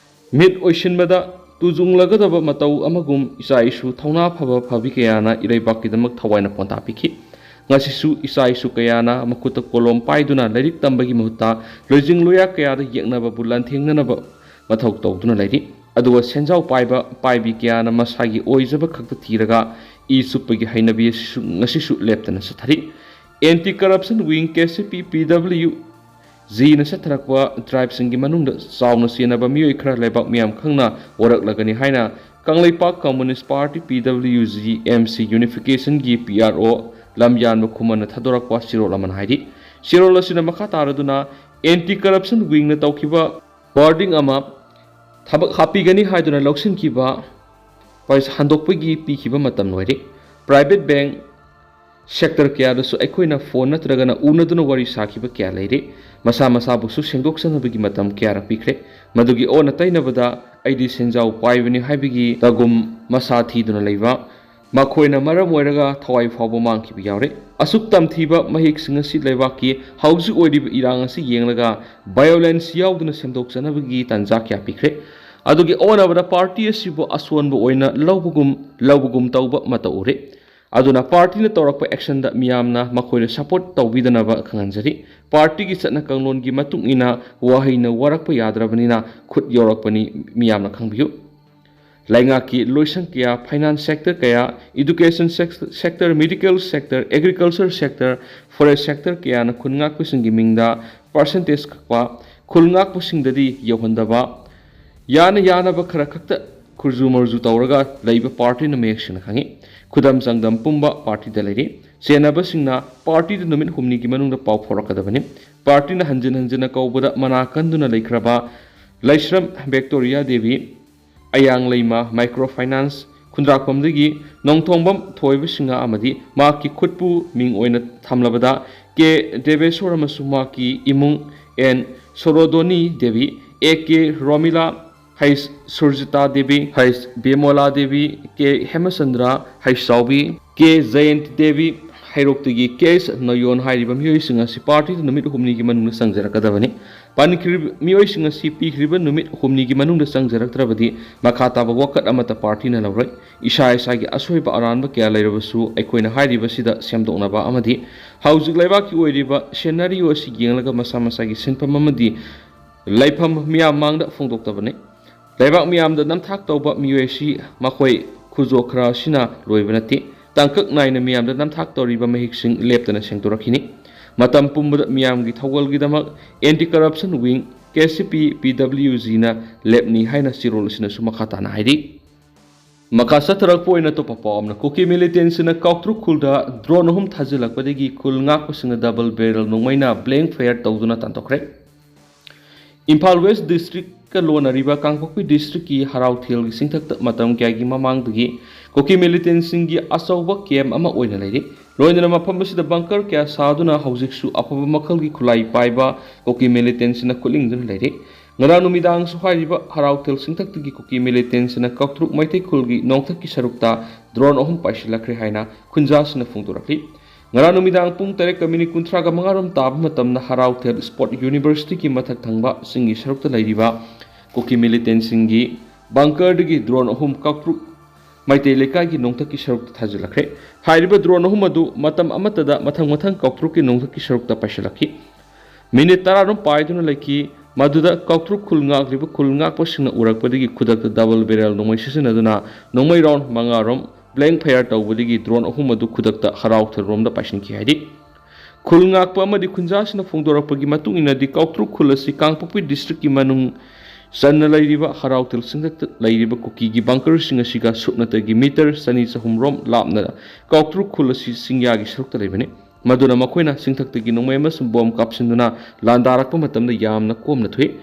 ꯃꯤꯠ ꯑꯣꯏꯁꯤꯟꯕꯗ ꯇꯨꯖꯨꯡꯂꯒꯗꯕ ꯃꯇꯧ ꯑꯃꯒꯨꯝ ꯏꯆꯥ ꯏꯁꯨ ꯊꯧꯅꯥ ꯐꯕ ꯐꯕꯤ ꯀꯌꯥꯅ ꯏꯔꯩꯕꯥꯛꯀꯤꯗꯃꯛ ꯊꯋꯥꯏꯅ ꯄꯣꯟꯇꯥ ꯄꯤꯈꯤ꯫ ꯉꯁꯤꯁꯨ ꯏꯆꯥ ꯏꯁꯨ ꯀꯌꯥꯅ ꯃꯈꯨꯠꯇ ꯀꯣꯂꯣꯝ ꯄꯥꯏꯗꯨꯅ ꯂꯥꯏꯔꯤꯛ ꯇꯝꯕꯒꯤ ꯃꯍꯨꯠꯇ ꯂꯣꯏꯖꯤꯡ ꯂꯣꯌꯥ ꯀꯌꯥꯗ ꯌꯦꯛꯅꯕꯕꯨ ꯂꯥꯟꯊꯦꯡꯅꯅꯕ ꯃꯊꯧ ꯇꯧꯗꯨꯅ ꯂꯩꯔꯤ꯫ ꯑꯗꯨꯒ ꯁꯦꯟꯖꯥꯎ ꯄꯥꯏꯕ ꯄꯥꯏꯕꯤ ꯀꯌꯥꯅ ꯃꯁꯥꯒꯤ ꯑꯣꯏꯖꯕ ꯈꯛꯇ ꯊꯤꯔꯒ ꯏ ꯆꯨꯞꯄꯒꯤ ꯍꯩꯅꯕꯤ ꯑꯁꯤꯁꯨ ꯉꯁꯤꯁꯨ ꯂꯦꯞꯇꯅ ꯆꯠꯊꯔꯤ꯫ Anti corruption wing, K C P, ꯄꯤ ꯗꯕ꯭ꯂꯤꯎ ꯖꯤꯅ ꯆꯠꯊꯔꯛꯄ ꯇ꯭ꯔꯥꯏꯕꯁꯤꯡꯒꯤ ꯃꯅꯨꯡꯗ ꯆꯥꯎꯅ ꯆꯦꯟꯅꯕ ꯃꯤꯑꯣꯏ ꯈꯔ ꯂꯩꯕꯥꯛ ꯃꯤꯌꯥꯝ ꯈꯪꯅ ꯑꯣꯏꯔꯛꯂꯒꯅꯤ ꯍꯥꯏꯅ ꯀꯪꯂꯩꯄꯥꯛ ꯀꯝꯃꯨꯅꯤꯁ ꯄꯥꯔꯇꯤ, ꯄꯤ W G, M C ꯌꯨꯅꯤꯐꯤꯀꯦꯁꯟꯒꯤ P R ꯑꯣ ꯂꯝꯌꯥꯟꯕ ꯈꯨꯃꯟꯅ ꯊꯥꯗꯣꯔꯛꯄ ꯆꯦꯔꯣꯜ ꯑꯃꯅ ꯍꯥꯏꯔꯤ꯫ ꯆꯦꯔꯣꯜ ꯑꯁꯤꯅ ꯃꯈꯥ ꯇꯥꯔꯗꯨꯅ ꯑꯦꯟꯇꯤ ꯀꯔꯞꯁꯟ ꯋꯤꯡꯅ ꯇꯧꯈꯤꯕ ꯕꯣꯔꯗꯤꯡ ꯑꯃ ꯊꯕꯛ ꯍꯥꯞꯄꯤꯒꯅꯤ ꯍꯥꯏꯗꯨꯅ ꯂꯧꯁꯤꯟꯈꯤꯕ ꯄꯩꯁꯥ ꯍꯟꯗꯣꯛꯄꯒꯤ ꯄꯤꯈꯤꯕ ꯃꯇꯝ ꯂꯣꯏꯔꯦ꯫ ꯄ꯭ꯔꯥꯏꯚꯦꯠ ꯕꯦꯡꯛ ꯁꯦꯛꯇꯔ ꯀꯌꯥꯗꯁꯨ ꯑꯩꯈꯣꯏꯅ ꯐꯣꯟ ꯅꯠꯇ꯭ꯔꯒꯅ ꯎꯅꯗꯨꯅ ꯋꯥꯔꯤ ꯁꯥꯈꯤꯕ ꯀꯌꯥ ꯂꯩꯔꯦ꯫ ꯃꯁꯥ ꯃꯁꯥꯕꯨꯁꯨ ꯁꯦꯡꯗꯣꯛꯆꯅꯕꯒꯤ ꯃꯇꯝ ꯀꯌꯥꯔꯛ ꯄꯤꯈ꯭ꯔꯦ꯫ ꯃꯗꯨꯒꯤ ꯑꯣꯟꯅ ꯇꯩꯅꯕꯗ ꯑꯩꯗꯤ ꯁꯦꯟꯖꯥꯎ ꯄꯥꯏꯕꯅꯤ ꯍꯥꯏꯕꯒꯤ ꯇꯒꯨꯝ ꯃꯁꯥ ꯊꯤꯗꯨꯅ ꯂꯩꯕ, ꯃꯈꯣꯏꯅ ꯃꯔꯝ ꯑꯣꯏꯔꯒ ꯊꯋꯥꯏ ꯐꯥꯎꯕ ꯃꯥꯡꯈꯤꯕ ꯌꯥꯎꯔꯦ꯫ ꯑꯁꯨꯛ ꯇꯝꯊꯤꯕ ꯃꯍꯤꯛꯁꯤꯡ ꯑꯁꯤ ꯂꯩꯕꯥꯛꯀꯤ ꯍꯧꯖꯤꯛ ꯑꯣꯏꯔꯤꯕ ꯏꯔꯥꯡ ꯑꯁꯤ ꯌꯦꯡꯂꯒ ꯚꯥꯏꯑꯣꯂꯦꯟꯁ ꯌꯥꯎꯗꯅ ꯁꯦꯝꯗꯣꯛꯆꯅꯕꯒꯤ ꯇꯥꯟꯖꯥ ꯀꯌꯥ ꯄꯤꯈ꯭ꯔꯦ꯫ ꯑꯗꯨꯒꯤ ꯑꯣꯟꯅꯕꯗ ꯄꯥꯔꯇꯤ ꯑꯁꯤꯕꯨ ꯑꯁꯣꯟꯕ ꯑꯣꯏꯅ ꯂꯧꯕꯒꯨꯝ, ꯂꯧꯕꯒꯨꯝ ꯇꯧꯕ ꯃꯇꯧ ꯎꯔꯦ꯫ ꯑꯗꯨꯅ ꯄꯥꯔꯇꯤꯅ ꯇꯧꯔꯛꯄ ꯑꯦꯛꯁꯟꯗ ꯃꯤꯌꯥꯝꯅ ꯃꯈꯣꯏꯅ ꯁꯄꯣꯔꯠ ꯇꯧꯕꯤꯗꯅꯕ ꯈꯪꯍꯟꯖꯔꯤ꯫ ꯄꯥꯔꯇꯤꯒꯤ ꯆꯠꯅ ꯀꯥꯡꯂꯣꯟꯒꯤ ꯃꯇꯨꯡ ꯏꯟꯅ ꯋꯥꯍꯩꯅ ꯋꯥꯔꯛꯄ ꯌꯥꯗ꯭ꯔꯕꯅꯤꯅ ꯈꯨꯠ ꯌꯧꯔꯛꯄꯅꯤ, ꯃꯤꯌꯥꯝꯅ ꯈꯪꯕꯤꯌꯨ꯫ ꯂꯩꯉꯥꯛꯀꯤ ꯂꯣꯏꯁꯪ ꯀꯌꯥ, ꯐꯥꯏꯅꯥꯟꯁ ꯁꯦꯛꯇꯔ ꯀꯌꯥ, education sector, medical sector, agriculture sector, forest sector ꯀꯌꯥꯅ ꯈꯨꯟ ꯉꯥꯛꯄꯁꯤꯡꯒꯤ ꯃꯤꯡꯗ ꯄꯥꯔꯁꯦꯟꯇꯦꯖ ꯀꯛꯄ, ꯈꯨꯟ ꯉꯥꯛꯄꯁꯤꯡꯗꯗꯤ ꯌꯧꯍꯟꯗꯕ, ꯌꯥꯅ ꯌꯥꯅꯕ ꯈꯔ ꯈꯛꯇ ꯈꯨꯔꯖꯨ ꯃꯔꯖꯨ ꯇꯧꯔꯒ ꯂꯩꯕ ꯄꯥꯔꯇꯤꯅ ꯃꯌꯦꯛ ꯁꯦꯡꯅ ꯈꯪꯏ꯫ ꯈꯨꯗꯝ ꯆꯥꯡꯗꯝ ꯄꯨꯝꯕ ꯄꯥꯔꯇꯤꯗ ꯂꯩꯔꯤ꯫ ꯆꯦꯟꯅꯕꯁꯤꯡꯅ ꯄꯥꯔꯇꯤꯗ ꯅꯨꯃꯤꯠ ꯍꯨꯝꯅꯤꯒꯤ ꯃꯅꯨꯡꯗ ꯄꯥꯎ ꯐꯥꯎꯔꯛꯀꯗꯕꯅꯤ꯫ ꯄꯥꯔꯇꯤꯅ ꯍꯟꯖꯤꯟ ꯍꯟꯖꯤꯟꯅ ꯀꯧꯕꯗ ꯃꯅꯥ ꯀꯟꯗꯨꯅ ꯂꯩꯈ꯭ꯔꯕ ꯂꯩꯁ꯭ꯔꯝ ꯕꯦꯛꯇꯣꯔꯤꯌꯥ ꯗꯦꯕꯤ, ꯑꯌꯥꯡ ꯂꯩꯃ ꯃꯥꯏꯀ꯭ꯔꯣ ꯐꯥꯏꯅꯥꯟꯁ ꯈꯨꯟꯗ꯭ꯔꯥꯛꯄꯝꯗꯒꯤ ꯅꯣꯡꯊꯣꯡꯕꯝ ꯊꯣꯏꯕ ꯁꯤꯡꯍ ꯑꯃꯗꯤ ꯃꯍꯥꯛꯀꯤ ꯈꯨꯠꯄꯨ ꯃꯤꯡ ꯑꯣꯏꯅ ꯊꯝꯂꯕꯗ ꯀꯦ ꯗꯦꯕꯦꯁꯣꯔ ꯑꯃꯁꯨꯡ ꯃꯍꯥꯛꯀꯤ ꯏꯃꯨꯡ, N Sorodoni Devi, A K Romila, Heis Surjita Devi, Heis Bemola Devi, K Hemchandra, Heis Chaobi, K Jayanta Devi, ꯍꯩꯔꯣꯛꯇꯒꯤ ꯀꯦ ꯑꯦꯁ ꯅꯣꯌꯣꯟ ꯍꯥꯏꯔꯤꯕ ꯃꯤꯑꯣꯏꯁꯤꯡ ꯑꯁꯤ ꯄꯥꯔꯇꯤꯗ ꯅꯨꯃꯤꯠ ꯍꯨꯝꯅꯤꯒꯤ ꯃꯅꯨꯡꯗ ꯆꯪꯖꯔꯛꯀꯗꯕꯅꯤ꯫ ꯄꯟꯈ꯭ꯔꯤꯕ ꯃꯤꯑꯣꯏꯁꯤꯡ ꯑꯁꯤ ꯄꯤꯈ꯭ꯔꯤꯕ ꯅꯨꯃꯤꯠ ꯍꯨꯝꯅꯤꯒꯤ ꯃꯅꯨꯡꯗ ꯆꯪꯖꯔꯛꯇ꯭ꯔꯕꯗꯤ ꯃꯈꯥ ꯇꯥꯕ ꯋꯥꯀꯠ ꯑꯃꯠꯇ ꯄꯥꯔꯇꯤꯅ ꯂꯧꯔꯣꯏ꯫ ꯏꯁꯥ ꯏꯁꯥꯒꯤ ꯑꯁꯣꯏꯕ ꯑꯔꯥꯟꯕ ꯀꯌꯥ ꯂꯩꯔꯕꯁꯨ ꯑꯩꯈꯣꯏꯅ ꯍꯥꯏꯔꯤꯕꯁꯤꯗ ꯁꯦꯝꯗꯣꯛꯅꯕ ꯑꯃꯗꯤ ꯍꯧꯖꯤꯛ ꯂꯩꯕꯥꯛꯀꯤ ꯑꯣꯏꯔꯤꯕ ꯁꯦꯅꯥꯔꯤꯑꯣ ꯑꯁꯤ ꯌꯦꯡꯂꯒ ꯃꯁꯥ ꯃꯁꯥꯒꯤ ꯁꯤꯟꯐꯝ ꯑꯃꯗꯤ ꯂꯩꯐꯝ ꯃꯤꯌꯥꯝ ꯃꯥꯡꯗ ꯐꯣꯡꯗꯣꯛꯇꯕꯅꯤ꯫ ꯂꯩꯕꯥꯛ ꯃꯤꯌꯥꯝꯗ ꯅꯝꯊꯥꯛ ꯇꯧꯕ ꯃꯤꯑꯣꯏ ꯑꯁꯤ ꯃꯈꯣꯏ ꯈꯨꯖꯣꯈ꯭ꯔ ꯑꯁꯤꯅ ꯂꯣꯏꯕ ꯅꯠꯇꯦ꯫ ꯇꯥꯡꯀꯛ ꯅꯥꯏꯅ ꯃꯤꯌꯥꯝꯗ ꯅꯝꯊꯥꯛ ꯇꯧꯔꯤꯕ ꯃꯍꯤꯛꯁꯤꯡ ꯂꯦꯞꯇꯅ ꯁꯦꯡꯗꯣꯔꯛꯈꯤꯅꯤ꯫ ꯃꯇꯝ ꯄꯨꯝꯕꯗ ꯃꯤꯌꯥꯝꯒꯤ ꯊꯧꯒꯜꯒꯤꯗꯃꯛ anti corruption wing, K C P, ꯄꯤ ꯗꯕ꯭ꯂꯤꯎ ꯖꯤꯅ ꯂꯦꯞꯅꯤ ꯍꯥꯏꯅ ꯆꯦꯔꯣꯜ ꯑꯁꯤꯅꯁꯨ ꯃꯈꯥ ꯇꯥꯅ ꯍꯥꯏꯔꯤ꯫ ꯃꯈꯥ ꯆꯠꯊꯔꯛꯄ ꯑꯣꯏꯅ ꯑꯇꯣꯞꯄ ꯄꯥꯎ ꯑꯃꯅ, ꯀꯨꯀꯤ ꯃꯤꯂꯤꯇꯦꯟꯁꯤꯅ ꯀꯥꯎꯇ꯭ꯔꯨꯛ ꯈꯨꯜꯗ ꯗ꯭ꯔꯣꯟ ꯑꯍꯨꯝ ꯊꯥꯖꯤꯜꯂꯛꯄꯗꯒꯤ ꯈꯨꯜ ꯉꯥꯛꯄꯁꯤꯡꯅ ꯗꯕꯜ ꯕꯦꯔꯦꯜ ꯅꯣꯡꯃꯩꯅ ꯕ꯭ꯂꯦꯡ ꯐꯌꯔ ꯇꯧꯗꯨꯅ ꯇꯥꯟꯊꯣꯛꯈ꯭ꯔꯦ꯫ ꯏꯝꯐꯥꯜ ꯋꯦꯁ ꯗꯤꯁꯇ꯭ꯔꯤꯛꯀ ꯂꯣꯟꯅꯔꯤꯕ ꯀꯥꯡꯄꯣꯛꯄꯤ ꯗꯤꯁꯇ꯭ꯔꯤꯛꯀꯤ ꯍꯔꯥꯎꯊꯦꯜꯒꯤ ꯆꯤꯡꯊꯛꯇ ꯃꯇꯝ ꯀꯌꯥꯒꯤ ꯃꯃꯥꯡꯗꯒꯤ ꯀꯨꯀꯤ ꯃꯤꯂꯤꯇꯦꯟꯁꯤꯡꯒꯤ ꯑꯆꯧꯕ ꯀꯦꯝ ꯑꯃ ꯑꯣꯏꯅ ꯂꯩꯔꯤ꯫ ꯂꯣꯏꯅꯅ ꯃꯐꯝ ꯑꯁꯤꯗ ꯕꯪꯀꯔ ꯀꯌꯥ ꯁꯥꯗꯨꯅ ꯍꯧꯖꯤꯛꯁꯨ ꯑꯐꯕ ꯃꯈꯜꯒꯤ ꯈꯨꯠꯂꯥꯏ ꯄꯥꯏꯕ ꯀꯨꯀꯤ ꯃꯤꯂꯤꯇꯦꯟꯁꯤꯅ ꯈꯨꯠꯂꯤꯡꯗꯨꯅ ꯂꯩꯔꯤ꯫ ꯉꯔꯥꯡ ꯅꯨꯃꯤꯗꯥꯡꯁꯨ ꯍꯥꯏꯔꯤꯕ ꯍꯔꯥꯎꯊꯦꯜ ꯆꯤꯡꯊꯛꯇꯒꯤ ꯀꯨꯀꯤ ꯃꯤꯂꯤꯇꯦꯟꯁꯤꯅ ꯀꯥꯎꯇ꯭ꯔꯨꯛ ꯃꯩꯇꯩ ꯈꯨꯜꯒꯤ ꯅꯣꯡꯊꯛꯀꯤ ꯁꯔꯨꯛꯇ ꯗ꯭ꯔꯣꯟ ꯑꯍꯨꯝ ꯄꯥꯏꯁꯤꯜꯂꯛꯈ꯭ꯔꯦ ꯍꯥꯏꯅ ꯈꯨꯟꯖꯥꯁꯤꯡꯅ ꯐꯣꯡꯗꯣꯔꯛꯂꯤ꯫ ꯉꯔꯥꯡ ꯅꯨꯃꯤꯗꯥꯡ ꯄꯨꯡ ꯇꯔꯦꯠꯀ ꯃꯤꯅꯤꯠ ꯀꯨꯟꯊ꯭ꯔꯥꯒ ꯃꯉꯥꯔꯣꯝ ꯇꯥꯕ ꯃꯇꯝꯗ ꯍꯔꯥꯎꯊꯦꯜ ꯁ꯭ꯄꯣꯔꯠ ꯌꯨꯅꯤꯚꯔꯁꯤꯇꯤꯒꯤ ꯃꯊꯛ ꯊꯪꯕ ꯆꯤꯡꯒꯤ ꯁꯔꯨꯛꯇ ꯂꯩꯔꯤꯕ ꯀꯨꯀꯤ ꯃꯤꯂꯤꯇꯦꯟꯁꯤꯡꯒꯤ ꯕꯪꯀꯔꯗꯒꯤ ꯗ꯭ꯔꯣꯟ ꯑꯍꯨꯝ ꯀꯥꯎꯇ꯭ꯔꯨꯛ ꯃꯩꯇꯩ ꯂꯩꯀꯥꯏꯒꯤ ꯅꯣꯡꯊꯛꯀꯤ ꯁꯔꯨꯛꯇ ꯊꯥꯖꯤꯜꯂꯛꯈ꯭ꯔꯦ꯫ ꯍꯥꯏꯔꯤꯕ ꯗ꯭ꯔꯣꯟ ꯑꯍꯨꯝ ꯑꯗꯨ ꯃꯇꯝ ꯑꯃꯠꯇꯗ ꯃꯊꯪ ꯃꯊꯪ ꯀꯥꯎꯇ꯭ꯔꯨꯛꯀꯤ ꯅꯣꯡꯊꯛꯀꯤ ꯁꯔꯨꯛꯇ ꯄꯥꯏꯁꯤꯜꯂꯛꯈꯤ꯫ ꯃꯤꯅꯤꯠ ꯇꯔꯥꯔꯣꯝ ꯄꯥꯏꯗꯨꯅ ꯂꯩꯈꯤ꯫ ꯃꯗꯨꯗ ꯀꯥꯎꯇ꯭ꯔꯨꯛ ꯈꯨꯜ ꯉꯥꯛꯂꯤꯕ ꯈꯨꯜ ꯉꯥꯛꯄꯁꯤꯡꯅ ꯎꯔꯛꯄꯗꯒꯤ ꯈꯨꯗꯛꯇ ꯗꯕꯜ ꯕꯦꯔꯦꯜ ꯅꯣꯡꯃꯩ ꯁꯤꯖꯤꯟꯅꯗꯨꯅ ꯅꯣꯡꯃꯩ ꯔꯥꯎꯟ ꯃꯉꯥꯔꯣꯝ ꯕ꯭ꯂꯦꯡ ꯐꯌꯥꯔ ꯇꯧꯕꯗꯒꯤ ꯗ꯭ꯔꯣꯟ ꯑꯍꯨꯝ ꯑꯗꯨ ꯈꯨꯗꯛꯇ ꯍꯔꯥꯎꯊꯦꯜꯔꯣꯝꯗ ꯄꯥꯏꯁꯤꯟꯈꯤ ꯍꯥꯏꯔꯤ꯫ ꯈꯨꯜ ꯉꯥꯛꯄ ꯑꯃꯗꯤ ꯈꯨꯟꯖꯥꯁꯤꯡꯅ ꯐꯣꯡꯗꯣꯔꯛꯄꯒꯤ ꯃꯇꯨꯡ ꯏꯟꯅꯗꯤ ꯀꯥꯎꯇ꯭ꯔꯨꯛ ꯈꯨꯜ ꯑꯁꯤ ꯀꯥꯡꯄꯣꯛꯄꯤ ꯗꯤꯁꯇ꯭ꯔꯤꯛꯀꯤ ꯃꯅꯨꯡ ꯆꯟꯅ ꯂꯩꯔꯤꯕ ꯍꯔꯥꯎꯊꯦꯜ ꯆꯤꯡꯊꯛꯇ ꯂꯩꯔꯤꯕ ꯀꯨꯀꯤꯒꯤ ꯕꯪꯀꯔꯁꯤꯡ ꯑꯁꯤꯒ ꯁꯨꯞꯅꯇꯒꯤ ꯃꯤꯇꯔ ꯆꯅꯤ ꯆꯍꯨꯝ ꯔꯣꯝ ꯂꯥꯞꯅ ꯀꯥꯎꯇ꯭ꯔꯨꯛ ꯈꯨꯜ ꯑꯁꯤ ꯆꯤꯡꯌꯥꯒꯤ ꯁꯔꯨꯛꯇ ꯂꯩꯕꯅꯤ꯫ ꯃꯗꯨꯅ ꯃꯈꯣꯏꯅ ꯆꯤꯡꯊꯛꯇꯒꯤ ꯅꯣꯡꯃꯩ ꯑꯃꯁꯨꯡ ꯕꯣꯝ ꯀꯥꯞꯁꯤꯟꯗꯨꯅ ꯂꯥꯟꯗꯥꯔꯛꯄ ꯃꯇꯝꯗ ꯌꯥꯝꯅ ꯀꯣꯝꯅ ꯊꯣꯛꯏ꯫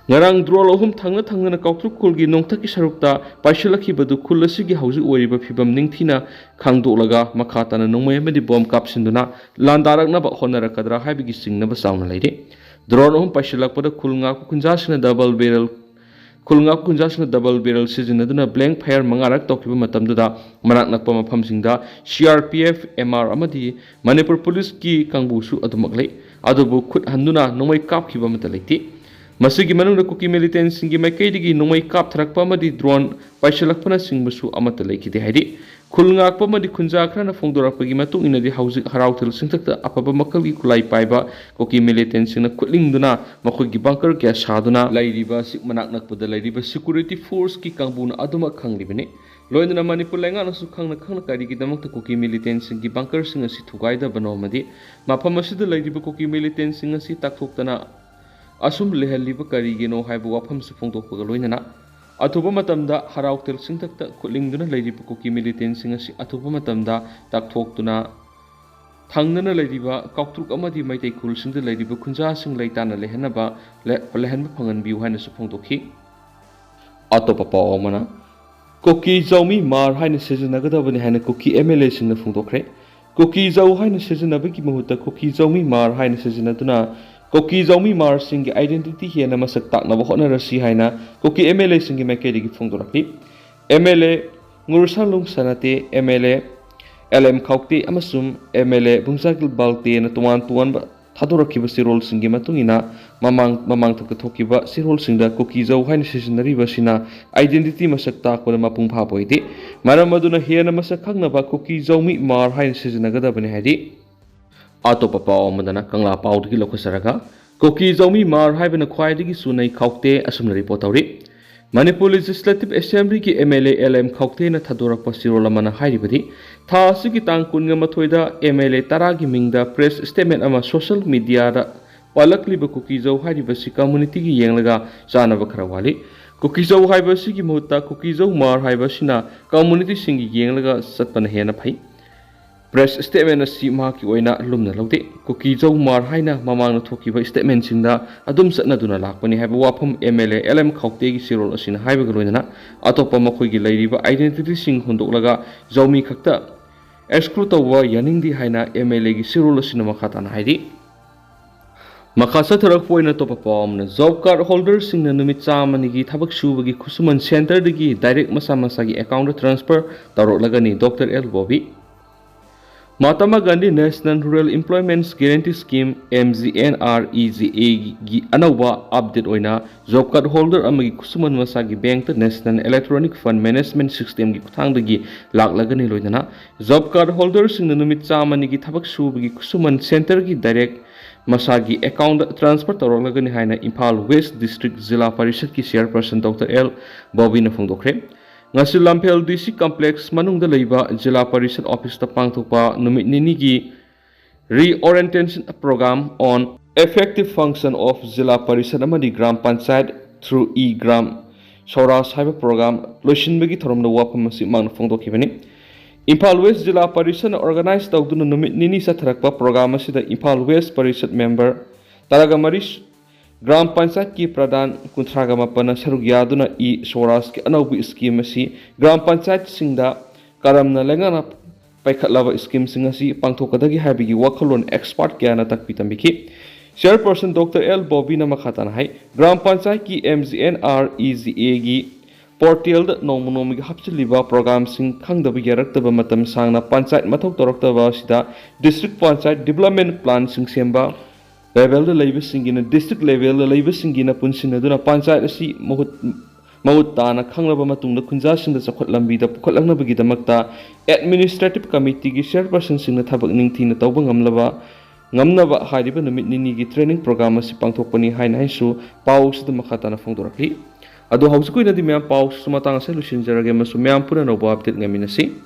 ꯉꯔꯥꯡ ꯗ꯭ꯔꯣꯟ ꯑꯍꯨꯝ ꯊꯪꯅ ꯊꯪꯅꯅ ꯀꯥꯎꯇ꯭ꯔꯨꯛ ꯈꯨꯜꯒꯤ ꯅꯣꯡꯊꯛꯀꯤ ꯁꯔꯨꯛꯇ ꯄꯥꯏꯁꯤꯜꯂꯛꯈꯤꯕꯗꯨ ꯈꯨꯜ ꯑꯁꯤꯒꯤ ꯍꯧꯖꯤꯛ ꯑꯣꯏꯔꯤꯕ ꯐꯤꯕꯝ ꯅꯤꯡꯊꯤꯅ ꯈꯪꯗꯣꯛꯂꯒ ꯃꯈꯥ ꯇꯥꯅ ꯅꯣꯡꯃꯩ ꯑꯃꯗꯤ ꯕꯣꯝ ꯀꯥꯞꯁꯤꯟꯗꯨꯅ ꯂꯥꯟꯗꯥꯔꯛꯅꯕ ꯍꯣꯠꯅꯔꯛꯀꯗ꯭ꯔꯥ ꯍꯥꯏꯕꯒꯤ ꯆꯤꯡꯅꯕ ꯆꯥꯎꯅ ꯂꯩꯔꯤ꯫ ꯗ꯭ꯔꯣꯟ ꯑꯍꯨꯝ ꯄꯥꯏꯁꯤꯜꯂꯛꯄꯗ ꯈꯨꯜ ꯉꯥꯛꯄ ꯈꯨꯟꯖꯥꯁꯤꯡꯅ ꯗꯕꯜ ꯕꯦꯔꯦꯜ ꯈꯨꯜ ꯉꯥꯛꯄ ꯈꯨꯟꯖꯥꯁꯤꯡꯅ ꯗꯕꯜ ꯕꯦꯔꯦꯜ ꯁꯤꯖꯤꯟꯅꯗꯨꯅ ꯕ꯭ꯂꯦꯡ ꯐꯌꯥꯔ ꯃꯉꯥꯔꯛ ꯇꯧꯈꯤꯕ ꯃꯇꯝꯗꯨꯗ ꯃꯅꯥꯛ ꯅꯛꯄ ꯃꯐꯝꯁꯤꯡꯗ C R P F, M R ꯑꯃꯗꯤ ꯃꯅꯤꯄꯨꯔ ꯄꯨꯂꯤꯁꯀꯤ ꯀꯥꯡꯕꯨꯁꯨ ꯑꯗꯨꯃꯛ ꯂꯩ꯫ ꯑꯗꯨꯕꯨ ꯈꯨꯠ ꯍꯟꯗꯨꯅ ꯅꯣꯡꯃꯩ ꯀꯥꯞꯈꯤꯕ ꯑꯃꯠꯇ ꯂꯩꯇꯦ꯫ ꯃꯁꯤꯒꯤ ꯃꯅꯨꯡꯗ ꯀꯨꯀꯤ ꯃꯤꯂꯤꯇꯦꯟꯁꯤꯡꯒꯤ ꯃꯥꯏꯀꯩꯗꯒꯤ ꯅꯣꯡꯃꯩ ꯀꯥꯞꯊꯔꯛꯄ ꯑꯃꯗꯤ ꯗ꯭ꯔꯣꯟ ꯄꯥꯏꯁꯤꯜꯂꯛꯄꯅꯆꯤꯡꯕꯁꯨ ꯑꯃꯠꯇ ꯂꯩꯈꯤꯗꯦ ꯍꯥꯏꯔꯤ꯫ ꯈꯨꯜ ꯉꯥꯛꯄ ꯑꯃꯗꯤ ꯈꯨꯟꯖꯥ ꯈꯔꯅ ꯐꯣꯡꯗꯣꯔꯛꯄꯒꯤ ꯃꯇꯨꯡ ꯏꯟꯅꯗꯤ ꯍꯧꯖꯤꯛ ꯍꯔꯥꯎꯊꯦꯜ ꯆꯤꯡꯊꯛꯇ ꯑꯐꯕ ꯃꯈꯜꯒꯤ ꯈꯨꯠꯂꯥꯏ ꯄꯥꯏꯕ ꯀꯨꯀꯤ ꯃꯤꯂꯤꯇꯦꯟꯁꯤꯡꯅ ꯈꯨꯠꯂꯤꯡꯗꯨꯅ ꯃꯈꯣꯏꯒꯤ ꯕꯪꯀꯔ ꯀꯌꯥ ꯁꯥꯗꯨꯅ ꯂꯩꯔꯤꯕ ꯑꯁꯤ ꯃꯅꯥꯛ ꯅꯛꯄꯗ ꯂꯩꯔꯤꯕ ꯁꯦꯀ꯭ꯌꯨꯔꯤꯇꯤ ꯐꯣꯔꯁꯀꯤ ꯀꯥꯡꯕꯨꯅ ꯑꯗꯨꯃꯛ ꯈꯪꯂꯤꯕꯅꯤ꯫ ꯂꯣꯏꯅꯅ ꯃꯅꯤꯄꯨꯔ ꯂꯩꯉꯥꯛꯅꯁꯨ ꯈꯪꯅ ꯈꯪꯅ ꯀꯔꯤꯒꯤꯗꯃꯛꯇ ꯀꯨꯀꯤ ꯃꯤꯂꯤꯇꯦꯟꯁꯤꯡꯒꯤ ꯕꯪꯀꯔꯁꯤꯡ ꯑꯁꯤ ꯊꯨꯒꯥꯏꯗꯕꯅꯣ ꯑꯃꯗꯤ ꯃꯐꯝ ꯑꯁꯤꯗ ꯂꯩꯔꯤꯕ ꯀꯨꯀꯤ ꯃꯤꯂꯤꯇꯦꯟꯁꯤꯡ ꯑꯁꯤ ꯇꯥꯛꯊꯣꯛꯇꯅ ꯑꯁꯨꯝ ꯂꯩꯍꯜꯂꯤꯕ ꯀꯔꯤꯒꯤꯅꯣ ꯍꯥꯏꯕ ꯋꯥꯐꯝꯁꯨ ꯐꯣꯡꯗꯣꯛꯄꯒ ꯂꯣꯏꯅꯅ ꯑꯊꯨꯕ ꯃꯇꯝꯗ ꯍꯔꯥꯎꯊꯦꯜ ꯆꯤꯡꯊꯛꯇ ꯈꯨꯠꯂꯤꯡꯗꯨꯅ ꯂꯩꯔꯤꯕ ꯀꯨꯀꯤ ꯃꯤꯂꯤꯇꯦꯟꯁꯤꯡ ꯑꯁꯤ ꯑꯊꯨꯕ ꯃꯇꯝꯗ ꯇꯥꯛꯊꯣꯛꯇꯨꯅ ꯊꯪꯅꯅ ꯂꯩꯔꯤꯕ ꯀꯥꯎꯇ꯭ꯔꯨꯛ ꯑꯃꯗꯤ ꯃꯩꯇꯩ ꯈꯨꯜꯁꯤꯡꯗ ꯂꯩꯔꯤꯕ ꯈꯨꯟꯖꯥꯁꯤꯡ ꯂꯩꯇꯥꯅ ꯂꯩꯍꯟꯅꯕ ꯂꯩ-, ꯂꯩꯍꯟꯕ ꯐꯪꯍꯟꯕꯤꯌꯨ ꯍꯥꯏꯅꯁꯨ ꯐꯣꯡꯗꯣꯛꯈꯤ꯫ ꯑꯇꯣꯞꯄ ꯄꯥꯎ ꯑꯃꯅ, ꯀꯨꯀꯤ ꯖꯧꯃꯤ ꯃꯥꯔ ꯍꯥꯏꯅ ꯁꯤꯖꯤꯟꯅꯒꯗꯕꯅꯤ ꯍꯥꯏꯅ ꯀꯨꯀꯤ ꯑꯦꯝ ꯑꯦꯜ ꯑꯦꯁꯤꯡꯅ ꯐꯣꯡꯗꯣꯛꯈ꯭ꯔꯦ꯫ ꯀꯨꯀꯤ ꯖꯧ ꯍꯥꯏꯅ ꯁꯤꯖꯤꯟꯅꯕꯒꯤ ꯃꯍꯨꯠꯇ ꯀꯨꯀꯤ ꯖꯧꯃꯤ ꯃꯥꯔ ꯍꯥꯏꯅ ꯁꯤꯖꯤꯟꯅꯗꯨꯅ ꯀꯨꯀꯤ ꯖꯧꯃꯤ ꯃꯥꯔꯁꯤꯡꯒꯤ ꯑꯥꯏꯗꯦꯟꯇꯤꯇꯤ ꯍꯦꯟꯅ ꯃꯁꯛ ꯇꯥꯛꯅꯕ ꯍꯣꯠꯅꯔꯁꯤ ꯍꯥꯏꯅ ꯀꯨꯀꯤ ꯑꯦꯝ ꯑꯦꯜ ꯑꯦꯁꯤꯡꯒꯤ ꯃꯥꯏꯀꯩꯗꯒꯤ ꯐꯣꯡꯗꯣꯔꯛꯂꯤ꯫ ꯑꯦꯝ ꯑꯦꯜ ꯑꯦ ꯉꯨꯔꯁꯥꯂꯨꯡ ꯁꯅꯥꯇꯦ, M L A L M ꯈꯥꯎꯇꯦ ꯑꯃꯁꯨꯡ ꯑꯦꯝ ꯑꯦꯜ ꯑꯦ ꯕꯨꯡꯖꯥꯒꯤꯜ ꯕꯥꯜꯇꯦꯅ ꯇꯣꯉꯥꯟ ꯇꯣꯉꯥꯟꯕ ꯊꯥꯗꯣꯔꯛꯈꯤꯕ ꯆꯦꯔꯣꯜꯁꯤꯡꯒꯤ ꯃꯇꯨꯡ ꯏꯟꯅ, ꯃꯃꯥꯡ ꯃꯃꯥꯡꯊꯛꯇ ꯊꯣꯛꯈꯤꯕ ꯆꯦꯔꯣꯜꯁꯤꯡꯗ ꯀꯨꯀꯤꯖꯧ ꯍꯥꯏꯅ ꯁꯤꯖꯤꯟꯅꯔꯤꯕ ꯑꯁꯤꯅ identity ꯃꯁꯛ ꯇꯥꯛꯄꯗ ꯃꯄꯨꯡ ꯐꯥꯕ ꯑꯣꯏꯗꯦ꯫ ꯃꯔꯝ ꯑꯗꯨꯅ ꯍꯦꯟꯅ ꯃꯁꯛ ꯈꯪꯅꯕ ꯀꯨꯀꯤꯖꯧꯃꯤ ꯃꯥꯔ ꯍꯥꯏꯅ ꯁꯤꯖꯤꯟꯅꯒꯗꯕꯅꯤ ꯍꯥꯏꯔꯤ꯫ ꯑꯇꯣꯞꯄ ꯄꯥꯎ ꯑꯃꯗꯅ ꯀꯪꯂꯥ ꯄꯥꯎꯗꯒꯤ ꯂꯧꯈꯠꯆꯔꯒ, ꯀꯨꯀꯤꯖꯧꯃꯤ ꯃꯥꯔ ꯍꯥꯏꯕꯅ ꯈ꯭ꯋꯥꯏꯗꯒꯤ ꯆꯨꯅꯩ ꯈꯥꯎꯇꯦ ꯑꯁꯨꯝꯅ ꯔꯤꯄꯣꯔꯠ ꯇꯧꯔꯤ꯫ ꯃꯅꯤꯄꯨꯔ Legislative Assemblyꯒꯤ MLA LM ꯈꯥꯎꯇꯦꯅ ꯊꯥꯗꯣꯔꯛꯄ ꯆꯦꯔꯣꯜ ꯑꯃꯅ ꯍꯥꯏꯔꯤꯕꯗꯤ, ꯊꯥ ꯑꯁꯤꯒꯤ ꯇꯥꯡ ꯀꯨꯟꯒ ꯃꯥꯊꯣꯏꯗ MLA ꯇꯔꯥꯒꯤ ꯃꯤꯡꯗ press statement ꯑꯃ social mediaꯗ ꯄꯥꯜꯂꯛꯂꯤꯕ ꯀꯨꯀꯤꯖꯧ ꯍꯥꯏꯔꯤꯕꯁꯤ communityꯒꯤ ꯌꯦꯡꯂꯒ ꯆꯥꯅꯕ ꯈꯔ ꯋꯥꯠꯂꯤ꯫ ꯀꯨꯀꯤꯖꯧ ꯍꯥꯏꯕ ꯑꯁꯤꯒꯤ ꯃꯍꯨꯠꯇ ꯀꯨꯀꯤꯖꯧ ꯃꯥꯔ ꯍꯥꯏꯕ ꯑꯁꯤꯅ communityꯁꯤꯡꯒꯤ ꯌꯦꯡꯂꯒ ꯆꯠꯄꯅ ꯍꯦꯟꯅ ꯐꯩ꯫ Press statement ꯑꯁꯤ ꯃꯍꯥꯛꯀꯤ ꯑꯣꯏꯅ ꯂꯨꯝꯅ ꯂꯧꯗꯦ꯫ ꯀꯨꯀꯤꯖꯧ ꯃꯥꯔ ꯍꯥꯏꯅ ꯃꯃꯥꯡꯗ ꯊꯣꯛꯈꯤꯕ statementꯁꯤꯡꯗ ꯑꯗꯨꯝ ꯆꯠꯅꯗꯨꯅ ꯂꯥꯛꯄꯅꯤ ꯍꯥꯏꯕ ꯋꯥꯐꯝ MLA LM ꯈꯥꯎꯇꯦꯒꯤ ꯆꯦꯔꯣꯜ ꯑꯁꯤꯅ ꯍꯥꯏꯕꯒ ꯂꯣꯏꯅꯅ ꯑꯇꯣꯞꯄ ꯃꯈꯣꯏꯒꯤ ꯂꯩꯔꯤꯕ identityꯁꯤꯡ ꯍꯨꯟꯗꯣꯛꯂꯒ ꯖꯧꯃꯤ ꯈꯛꯇ exclude ꯇꯧꯕ ꯌꯥꯅꯤꯡꯗꯦ ꯍꯥꯏꯅ MLAꯒꯤ ꯆꯦꯔꯣꯜ ꯑꯁꯤꯅ ꯃꯈꯥ ꯇꯥꯅ ꯍꯥꯏꯔꯤ꯫ ꯃꯈꯥ ꯆꯠꯊꯔꯛꯄ ꯑꯣꯏꯅ ꯑꯇꯣꯞꯄ ꯄꯥꯎ ꯑꯃꯅ, job card holderꯁꯤꯡꯅ ꯅꯨꯃꯤꯠ ꯆꯥꯝꯃꯅꯤꯒꯤ ꯊꯕꯛ ꯁꯨꯕꯒꯤ ꯈꯨꯠꯁꯨꯃꯟ centreꯗꯒꯤ direct ꯃꯁꯥ ꯃꯁꯥꯒꯤ accountꯇ transfer ꯇꯧꯔꯛꯂꯒꯅꯤ, Doctor L Bobby. Mahatma Gandhi National Rural Employment Guarantee Scheme, MGNREGAꯒꯤ ꯑꯅꯧꯕ update ꯑꯣꯏꯅ job card holder ꯑꯃꯒꯤ ꯈꯨꯠꯁꯨꯃꯟ ꯃꯁꯥꯒꯤ bankꯇ National Electronic Fund Management Systemꯒꯤ ꯈꯨꯠꯊꯥꯡꯗꯒꯤ ꯂꯥꯛꯂꯒꯅꯤ꯫ ꯂꯣꯏꯅꯅ job card holderꯁꯤꯡꯅ ꯅꯨꯃꯤꯠ ꯆꯥꯝꯃꯅꯤꯒꯤ ꯊꯕꯛ ꯁꯨꯕꯒꯤ ꯈꯨꯠꯁꯨꯃꯟ centreꯒꯤ direct ꯃꯁꯥꯒꯤ accountꯇ transfer ꯇꯧꯔꯛꯂꯒꯅꯤ ꯍꯥꯏꯅ ꯏꯝꯐꯥꯜ West District ꯖꯤꯂꯥ ꯄꯔꯤꯁꯠꯀꯤ chairperson Doctor L ꯕꯣꯕꯤꯅ ꯐꯣꯡꯗꯣꯛꯈ꯭ꯔꯦ꯫ ꯉꯁꯤ ꯂꯝꯐꯦꯜ DC complex ꯃꯅꯨꯡꯗ ꯂꯩꯕ ꯖꯤꯂꯥ ꯄꯔꯤꯁꯠ officeꯇ ꯄꯥꯡꯊꯣꯛꯄ ꯅꯨꯃꯤꯠ ꯅꯤꯅꯤꯒꯤ Reorientation Program on Effective Function of ꯖꯤꯂꯥ ꯄꯔꯤꯁꯠ ꯑꯃꯗꯤ gram panchayat through e-Gram Swaraj ꯍꯥꯏꯕ program ꯂꯣꯏꯁꯤꯟꯕꯒꯤ ꯊꯧꯔꯝꯗ ꯋꯥꯐꯝ ꯑꯁꯤ ꯃꯍꯥꯛꯅ ꯐꯣꯡꯗꯣꯛꯈꯤꯕꯅꯤ꯫ ꯏꯝꯐꯥꯜ West ꯖꯤꯂꯥ ꯄꯔꯤꯁꯠꯅ organize ꯇꯧꯗꯨꯅ ꯅꯨꯃꯤꯠ ꯅꯤꯅꯤ ꯆꯠꯊꯔꯛꯄ program ꯑꯁꯤꯗ ꯏꯝꯐꯥꯜ West ꯄꯔꯤꯁꯠ member ꯇꯔꯥꯒ ꯃꯔꯤ, ꯒ꯭ꯔꯥꯝ ꯄꯟꯆꯥꯌꯠꯀꯤ ꯄ꯭ꯔꯙꯥꯟ ꯀꯨꯟꯊ꯭ꯔꯥꯒ ꯃꯥꯄꯟꯅ ꯁꯔꯨꯛ ꯌꯥꯗꯨꯅ e-Swarajꯀꯤ ꯑꯅꯧꯕ scheme ꯑꯁꯤ ꯒ꯭ꯔꯥꯝ ꯄꯟꯆꯥꯌꯠꯁꯤꯡꯗ ꯀꯔꯝꯅ ꯂꯩꯉꯥꯛꯅ ꯄꯥꯏꯈꯠꯂꯕ schemeꯁꯤꯡ ꯑꯁꯤ ꯄꯥꯡꯊꯣꯛꯀꯗꯒꯦ ꯍꯥꯏꯕꯒꯤ ꯋꯥꯈꯜꯂꯣꯟ expert ꯀꯌꯥꯅ ꯇꯥꯛꯄꯤ ꯇꯝꯕꯤꯈꯤ꯫ Chairperson Doctor L ꯕꯣꯕꯤꯅ ꯃꯈꯥ ꯇꯥꯅ ꯍꯥꯏ, ꯒ꯭ꯔꯥꯝ ꯄꯟꯆꯥꯌꯠꯀꯤ MGNREGAꯒꯤ portalꯗ ꯅꯣꯡꯃ ꯅꯣꯡꯃꯒꯤ ꯍꯥꯞꯆꯤꯜꯂꯤꯕ programꯁꯤꯡ ꯈꯪꯗꯕ ꯌꯥꯔꯛꯇꯕ, ꯃꯇꯝ ꯁꯥꯡꯅ ꯄꯟꯆꯥꯌꯠ ꯃꯊꯧ ꯇꯧꯔꯛꯇꯕ ꯑꯁꯤꯗ district ꯄꯟꯆꯥꯌꯠ development planꯁꯤꯡ ꯁꯦꯝꯕ, ꯂꯦꯚꯦꯜꯗ ꯂꯩꯕꯁꯤꯡꯒꯤꯅ, ꯗꯤꯁꯇ꯭ꯔꯤꯛ ꯂꯦꯚꯦꯜꯗ ꯂꯩꯕꯁꯤꯡꯒꯤꯅ ꯄꯨꯟꯁꯤꯟꯅꯗꯨꯅ ꯄꯟꯆꯥꯌꯠ ꯑꯁꯤ ꯃꯍꯨꯠ ꯃꯃꯨꯠ ꯇꯥꯅ ꯈꯪꯂꯕ ꯃꯇꯨꯡꯗ ꯈꯨꯟꯖꯥꯁꯤꯡꯗ ꯆꯥꯎꯈꯠ ꯂꯝꯕꯤꯗ ꯄꯨꯈꯠꯂꯛꯅꯕꯒꯤꯗꯃꯛꯇ ꯑꯦꯗꯃꯤꯅꯤꯁꯇ꯭ꯔꯦꯇꯤꯚ ꯀꯃꯤꯇꯤꯒꯤ ꯆꯤꯌꯔꯄꯔꯁꯟꯁꯤꯡꯅ ꯊꯕꯛ ꯅꯤꯡꯊꯤꯅ ꯇꯧꯕ ꯉꯝꯂꯕ ꯉꯝꯅꯕ ꯍꯥꯏꯔꯤꯕ ꯅꯨꯃꯤꯠ ꯅꯤꯅꯤꯒꯤ ꯇ꯭ꯔꯦꯅꯤꯡ ꯄ꯭ꯔꯣꯒ꯭ꯔꯥꯝ ꯑꯁꯤ ꯄꯥꯡꯊꯣꯛꯄꯅꯤ ꯍꯥꯏꯅ ꯍꯥꯏꯁꯨ ꯄꯥꯎ ꯑꯁꯤꯗ ꯃꯈꯥ ꯇꯥꯅ ꯐꯣꯡꯗꯣꯔꯛꯂꯤ꯫ ꯑꯗꯣ ꯍꯧꯖꯤꯛꯀꯤ ꯑꯣꯏꯅꯗꯤ ꯃꯌꯥꯝ ꯄꯥꯎꯁꯨ ꯃꯇꯥꯡ ꯑꯁꯤꯗ ꯂꯣꯏꯁꯤꯟꯖꯔꯒꯦ ꯑꯃꯁꯨꯡ ꯃꯌꯥꯝ ꯄꯨꯟꯅ ꯑꯅꯧꯕ ꯑꯞꯗꯦꯠ ꯉꯥꯏꯃꯤꯟꯅꯁꯤ꯫